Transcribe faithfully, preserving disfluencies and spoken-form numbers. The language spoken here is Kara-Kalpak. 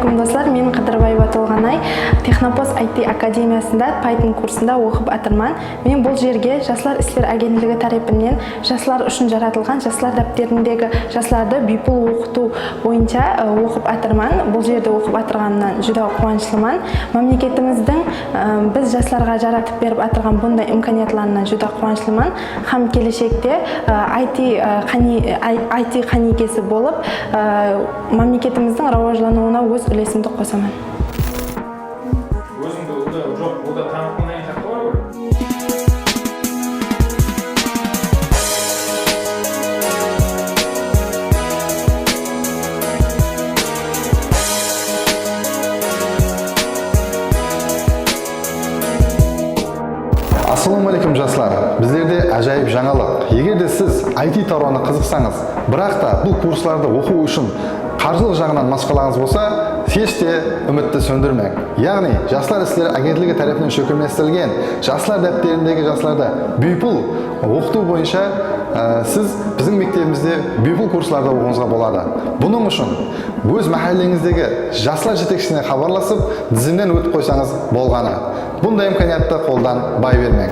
Doslar, men Qıdırbaeva Tolǵanay, Texnopost I T akademiyasında Python kursında oqıp atırman. Men bul jerge Jaslar isleri agentligi tárepinen jaslar ushın jaratılǵan Jaslar dápterindegi jaslardı biypul oqıtıw boyınsha, ı, oqıp atırman. Bul jerde oqıp atırǵanımnan júdá quwanıshlıman. Mámleketimizdiń, ı, biz jaslarǵa jaratıp berip atırǵan bunday imkaniyatlarınan júdá quwanıshlıman. Hám keleshekte, ı, I T, ı, qáni-, I-, I T qánigesi bolıp, ı, mámleketimizdiń rawajlanıwına óz úlesimdi qosaman. Ózińdi uda joq, uda tanıtqannan keyin taqıp alıp. Assalawma áleykum, jaslar! Bizlerde ájayıp jańalıq. Eger de siz I T tarawına qızıqsańız, biraq ta bul kurslardı oqıw ushın qarjılıq jaǵınan mashqalańız bolsa, hesh te úmitti sóndirmeń. Yaǵnıy, Jaslar isleri agentligi tárepinen shólkemlestirilgen Jaslar dápterindegi jaslardı biypul oqıtıw boyınsha, e, siz biziń mektebimizde biypul kurslarda oqıwıńızǵa boladı. Bunıń ushın óz máhálleńizdegi jaslar jetekshisine xabarlasıp, dizimnen ótip qoysańız bolǵanı. Bunday imkaniyattı qoldan bay bermeń.